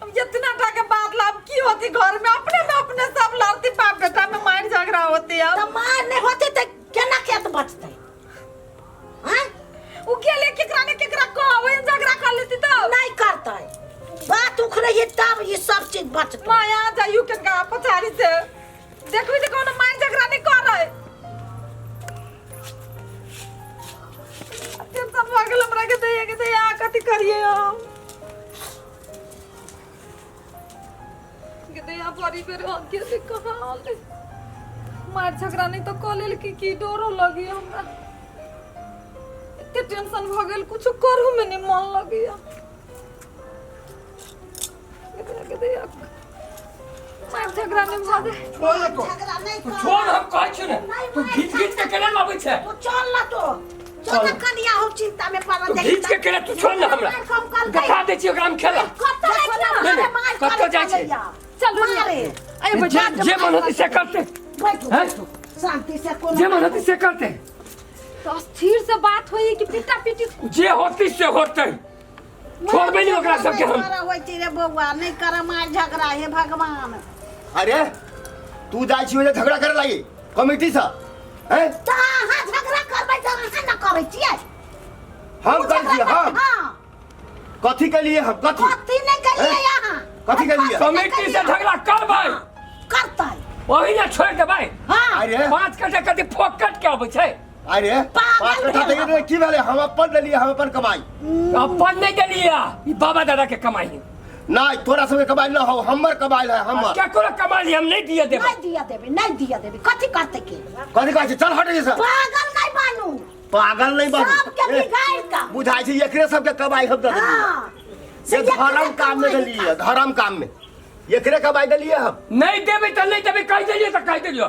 अब इतना टा के बात ला अब की होती घर में अपने में अपने सब लड़ती बाप बेटा में मार झगड़ा होती अब। तऽ मार नहि होतै तऽ केना खेत बचतै? आँय? उ गेले केकरा ने केकरा कह ओहि झगड़ा कर लेती तब। नहि करतै। बात उखड़ै है तब ई सब चीज बचतै। माया जाइयो केनका पछाड़ी से देखबी तऽ कोनो मार झगड़ा नहीं कर रहे। टेंशन भऽ गेल हमरा के दैया के दैया कथी करिए हम के दैया बड़ी बेर हम के से कहाँ होले मार झगड़ा नहीं तो कऽ लेल की की डरो लगी हमरा। एते टेंशन भऽ गेल कुछ करू में नहीं मन लगैया। के दैया मार झगड़ा नहीं भऽ जाए। छोड़ ने तो। झगड़ा नहि तू कर। छोड़ हम कहै छियौ ने। नहि, तू मार घीच घीच के केना लाबै छै? तू चल ना तो। चल ना कनिया हम चिंता में पड़ल। तू घीच के केना तू छोड़ ना हमरा। देखा दै छियै ओकरा हम खेला। कतऽ जाइ छै? नहि, नहि, कतऽ जाइ छै? चल दुनिया। मारे। अरे बैठ। जे जे मन होतै से करतै। बैठू हैं? बैठू शांति से कोनो जे मन होतै से करतै। तो स्थिर से बात होई कि पिटा पिटी? जे होतै से होतै। छोड़बै नहि ओकरा सबके हम। मारा होइ छै रे बौआ नहि कर मार झगड़ा हे भगवान। अरे तू जाइ छी ओजे झगड़ा करे लागी कमिटी से हैं? तऽ अहाँ झगड़ा करबै तऽ अहाँ न करै छियै। हम करै छियै हम। हाँ। कथी के लिए हम कथी? कथी नहि केलियै हैं? अहाँ? कथी केलियै? कमिटी से झगड़ा करबै। करतै। ओही ने छोड़ि देबै। हाँ। अरे 5 कट्ठा कथी फोकट के अबै छै? अरे पागल 5 कट्ठा भेल। देखे की भेलै? हम अपन देलियै हम अपन कमाई। अपन नहि देलियै ई बाबा दादा के कमाई है। नहीं तोरा सबके कमाई न हो हमर कमाई है हमर। केकरो कमाई हम नहीं दिए देबै। नहि दिया देबै नहि दिया देबै कथी करतै के? कथी कहै छै? चल हट जैसे। पागल नहि बनू। पागल नहीं बनू। सबके बिगाड़ि कऽ। बुझाइ छै एकरे सबके कमाई हम दे देलियै। हाँ। से धर्म काम में देलियै धर्म काम में एकरे कमाई देलियै हम। नहीं देबै तऽ नहीं देबै कहि देलियै तऽ कहि देलियै।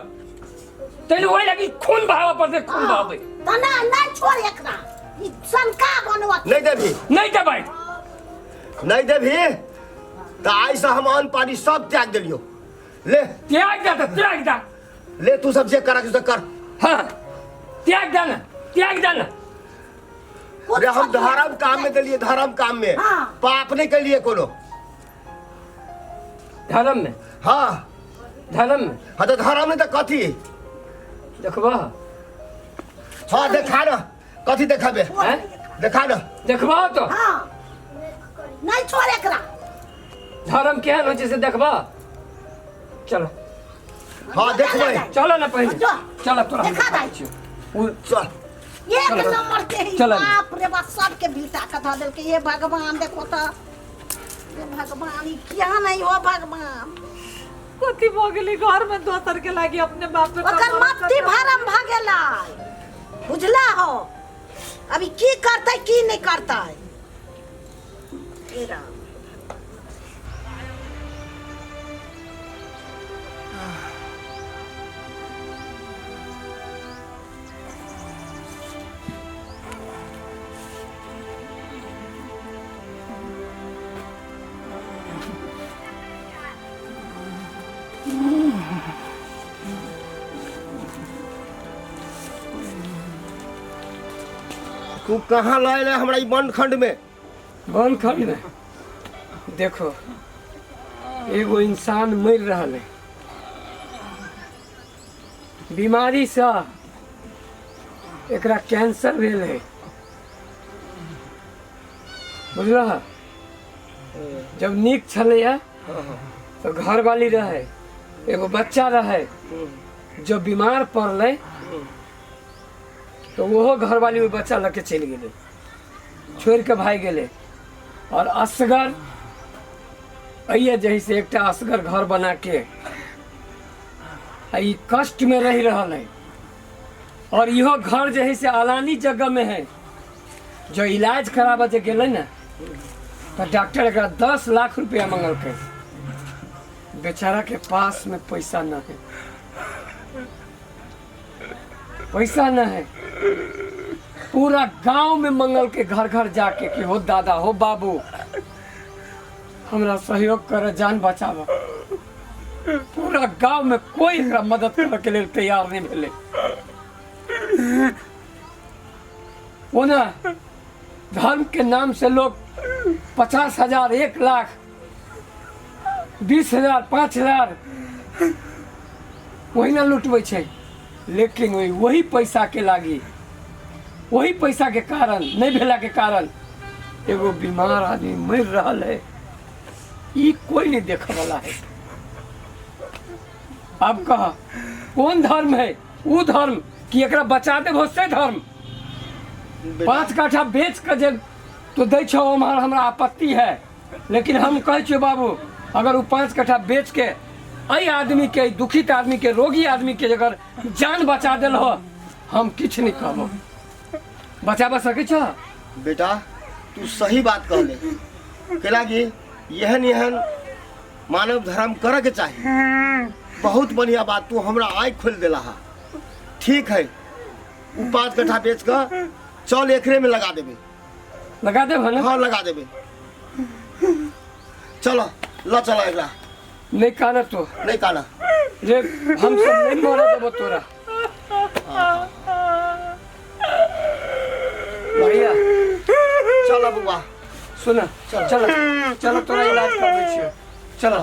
तैले ओहि लागी खून बहाबऽ पड़तै खून बहाबै। तऽ नहि नहि छोड़ एकरा ई सनका बनवत। नहीं देबही। नहीं देबै। नहीं देबही तऽ आइ से हम अन्न पानी सब त्याग देलियौ। ले त्याग दे तऽ त्याग दे। ले तू सब जे करक से कर। हाँ त्याग दे ना त्याग दे ना। रे हम धर्म काम में देलियै धर्म काम में। हाँ। पाप नहीं केलियै कोनो। धर्म में? हाँ। धर्म में? हाँ तो धर्म में तो कथी? देखबा। हाँ देखा ना कथी देखाबे? हैं? देखा ना। देखबा तो। हाँ नहीं छोड़ एकरा। धर्म केहन होइ छै से देखबा। चलो। हाँ देखबै। चलो ना पहिले। चलो तोरा हम देखा देखाबै दाइ। छियौ। उ चल। एक चलो। नंबर के ही चलो। बाप रे बाप सबके भीता के धऽ देलकै। हे भगवान देखो तऽ हे भगवान ई किया नहीं हो भगवान। कथी भऽ गेलै घर में दोसर के लागी अपने बाप बेटा ओकर मरत मत्ती छथिन। भरम भऽ गेलै बुझला हो। अभी की करतै की नहीं करतै। हे राम। तू कहाँ लायल है हमरा ई वन खंड में? वन खंड में देखो एगो इंसान मर रहा है बीमारी से एकरा कैंसर भेल है बुझलह। जब नीक छलैया तो घरवाली रहे एगो बच्चा रहे। जब बीमार पड़लै तो ओहो घरवाली ओहि बच्चा लऽ के चलि गेलै छोड़ि के भागि गेलै। और असगर अइए जे से एकटा असगर घर बना के आ ई कष्ट में रहि रहल है। और इहो घर जे है से अलानी जगह में है। जो इलाज कराबऽ जे गेलै ने तो डॉक्टर एकरा 10 लाख रुपया मंगलकै। बेचारा के पास में पैसा न है पैसा न है। पूरा गांव में मंगल के घर घर जाके कि हो दादा हो बाबू हमरा सहयोग कर जान बचाव। पूरा गांव में कोई एकरा मदद करे के लिए तैयार नहीं भेलै। ओना धर्म के नाम से लोग 50,000 1 लाख 20,000 5,000 ओहिना लुटबै छै। लेकिन वही पैसाके लागी, वही पैसाके कारण नहि भेलाके कारण एगो बीमार आदमी मरि रहल है, ई कोई नहीं देखे वाला है। अब कह कौन धर्म है वो धर्म कि एकरा बचा देबो से धर्म? 5 काठा बेच के जे तो दै छौ उम्हर हमरा आपत्ति है, लेकिन हम कहै छियौ बाबू अगर वो 5 कट्ठा बेच के एहि आदमी के, दुखित आदमी के, रोगी आदमी के अगर जान बचा देल हो, हम किछु नहीं कहबो। बचाबा सकै छौ? बेटा तू सही बात कहले, केला कि एहन एहन मानव धर्म करे के चाही। बहुत बढ़िया बात, तू हमरा आँखि खोलि देला हा। ठीक है, उ 5 कट्ठा बेच के चल एकरे में लगा देबे। लगा देब ना? हाँ लगा देबे। चलो ल चलो एकरा। नहीं काना तो। नहीं काना। रे हम सब नहीं मरे देबो तोरा। भैया चलो बुआ। सुन, चलो चलो तोरा इलाज करबै छियो, चलो।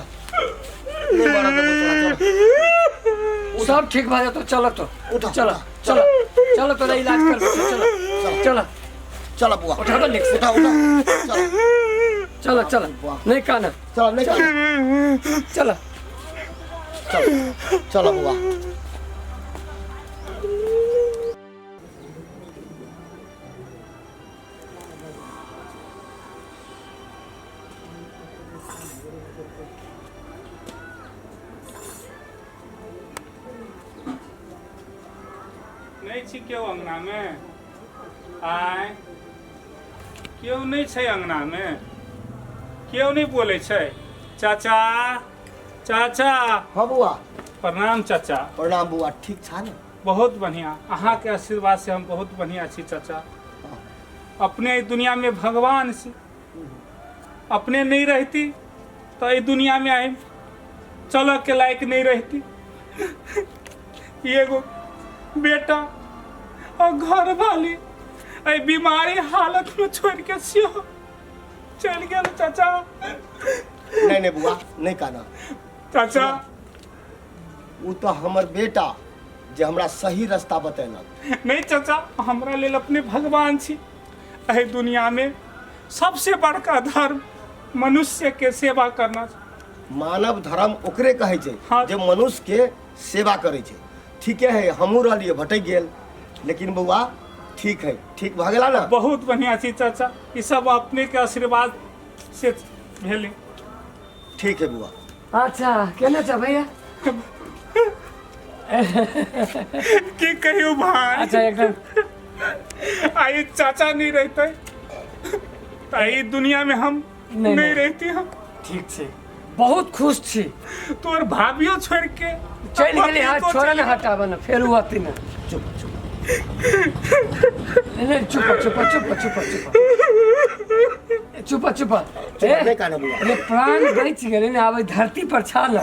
नहीं मरे देबो तोरा, चलो। सब ठीक भऽ जेतौ, चलो तो। उठो, चलो, चलो, चलो तोरा इलाज करबै छियो, चलो, चलो। चलो बुआ। उठा दो निक से। उठा, उठा। चलो। चलो, चलो। नहीं काना। चलो, नहीं काना। चलो। चलो, चलो बुआ। नहीं छी केओ अंगना में? आय केओ नहीं छै अंगना में? केओ नहीं बोले छै? चाचा, चाचा। हाँ बुआ। प्रणाम चाचा। प्रणाम बुआ, ठीक छा ने? बहुत बढ़िया, अहाँ के आशीर्वाद से हम बहुत बढ़िया छी चाचा। अपने ई दुनिया में भगवान से, अपने नहीं रहती तो ई दुनिया में आए चल के लायक नहीं रहती। एगो बेटा और घर वाली एहि बीमारी हालत में छोड़ के सेहो चलि गेल चाचा। नहीं नहीं बुआ, नहीं कहना चाचा। वो तो हमर बेटा जे हमरा सही रास्ता बतेलक। नहीं चाचा, हमरा लेल अपने भगवान छी। एहि दुनिया में सबसे बड़का धर्म मनुष्य के सेवा करना छै। मानव धर्म ओकरे कहै छै हाँ। जे मनुष्य के सेवा करै छै। ठीके है, हमहूँ रहलियै भटकि गेल, लेकिन बौआ ठीक है, ठीक भऽ गेला ना? बहुत बढ़िया छी चाचा, ई सब अपने के आशीर्वाद से भेलै। ठीक है बौआ। अच्छा केना छ भैया? की कहियो भाई। अच्छा एकदम। आई चाचा नहीं रहते तो ई दुनिया में हम नहीं, नहीं नहीं। रहती हम। ठीक छै, बहुत खुश छी। तोर भाभियो छोड़ के चलि गेली। हाथ तो छोड़ चलि ने, हटाब ने, फेर उ अथी ने। चुप चुप। नहीं, चुप चुप चुप चुप चुप चुप चुप। ए, नहीं कहना बुआ। अरे प्राण बचि गेलै ने, आब एहि धरती पर छा न।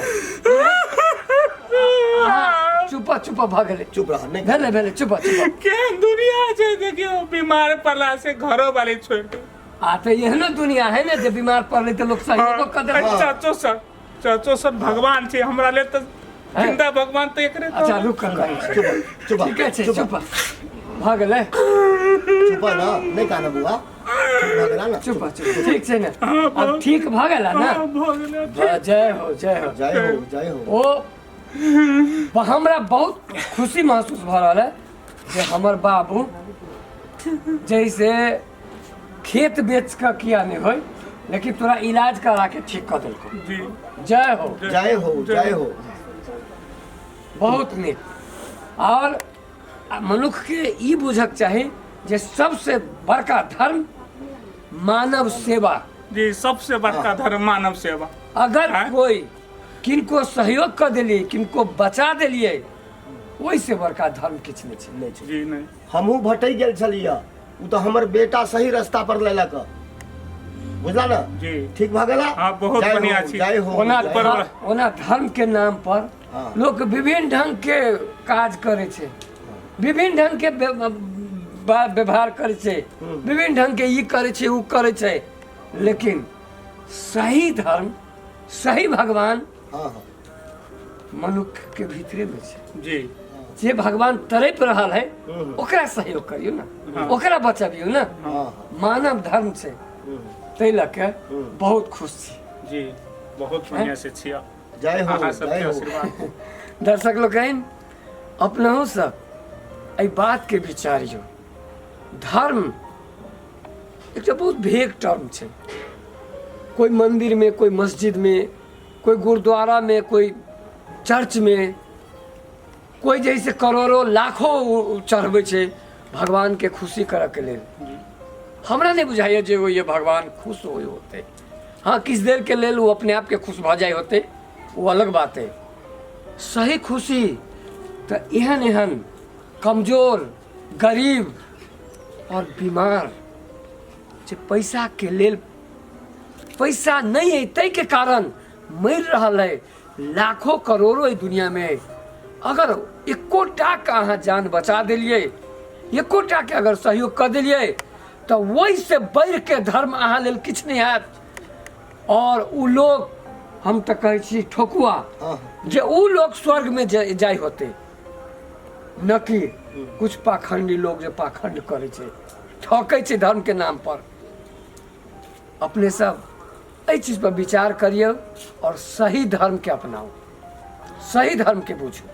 चुप चुप भऽ गेलै। चुप रह, नहीं भेलै भेलै, चुप चुप। केहन दुनिया छै देखियो, बीमार पड़ला से घरो वाले छोड़ दे। आ तऽ एहनो दुनिया है ने जे बीमार पड़लै तऽ लोक सहयोगो कऽ देलक। चाचो सर, चाचो सर भगवान छै हमरा लेल तऽ, जिंदा भगवान तऽ एकरे तऽ। अच्छा रुक कर कहै छी। चुप चुप। ठीके छै। चुप। चुप भऽ गेलै। चुप ना, नहीं कहना बुआ, ठीक भऽ गेला ना? चुप चुप, ठीक छै ने? आब ठीक भऽ गेला ने? हाँ, भऽ गेलै। वाह, जय हो, जय हो। जय हो, जय हो। ओ हमरा बहुत खुशी महसूस भऽ रहल है जे हमर बाबू जैसे खेत बेच कऽ किया नहि होय, लेकिन तोरा इलाज करा के ठीक कऽ देलकौ। जी। जय हो। जय हो, जय हो। बहुत नीक। और मनुष्य के ई बुझक चाही जे सबसे बड़का धर्म मानव सेवा। जी, सबसे बड़का धर्म मानव सेवा। अगर आँय? कोई किनको सहयोग कऽ देलियै, किनको बचा देलियै, ओहिसे बड़का धर्म किछु नहि छै। नहि छै। जी नहि। हमहूँ भटकि गेल छलियै, ओ तऽ हमर बेटा सही रास्ता पर लेलक, बुझला ना? जी। ठीक भऽ गेला? हाँ, बहुत जय हो, बढ़िया छी। जय हो। ओना जय पर- हो। ओना धर्म के नाम पर हाँ। लोक विभिन्न ढंग के काज करै छै, विभिन्न ढंग के व्यवहार करै छै, विभिन्न ढंग के ई करै छै, उ करै छै, लेकिन सही धर्म सही भगवान हाँ हाँ मनुष्य के भीतरे में छै। जी। जे भगवान तड़प रहल है ओकरा सहयोग करियौ ने, ओकरा बचबियौ ने। हाँ हाँ मानव धर्म छै, ताहि लऽ के बहुत खुश छी। जी, बहुत बढ़िया से छियै। जय हो, अहाँ सबके जय हो। आशीर्वाद। दर्शक लोकनि, अपनहु सब एहि बात के विचारियौ। धर्म एकटा बहुत भेग टर्म छै। कोई मंदिर में, कोई मस्जिद में, कोई गुरुद्वारा में, कोई चर्च में, कोई जैसे करोड़ों लाखों चढ़बै छै भगवान के खुशी करऽ के लेल। हमरा नहीं बुझाइए जे वो ये भगवान खुश हो होते। हाँ, किछु देर के लेल वो अपने आप के खुश भऽ जाइ होते, वो अलग बात है। सही खुशी तऽ एहन एहन कमजोर, गरीब और बीमार जे पैसा के लेल, पैसा नहीं है ताहि के कारण मरि रहल है लाखों करोड़ों एहि दुनिया में, अगर एकोटा के अहाँ जान बचा देलियै, एकोटा के अगर सहयोग कऽ देलियै, तऽ ओहिसँ बढ़ि के धर्म अहाँ लेल किछु नहि हैत। और उ लोग, हम तऽ कहै छी ठोकुआ, जे उ लोग स्वर्ग में जाइ होते, न कि कुछ पाखंडी लोग जे पाखंड करै छै, ठकै छै धर्म के नाम पर। अपने सब एहि चीज पर विचार करियौ और सही धर्म के अपनाउ, सही धर्म के बुझू।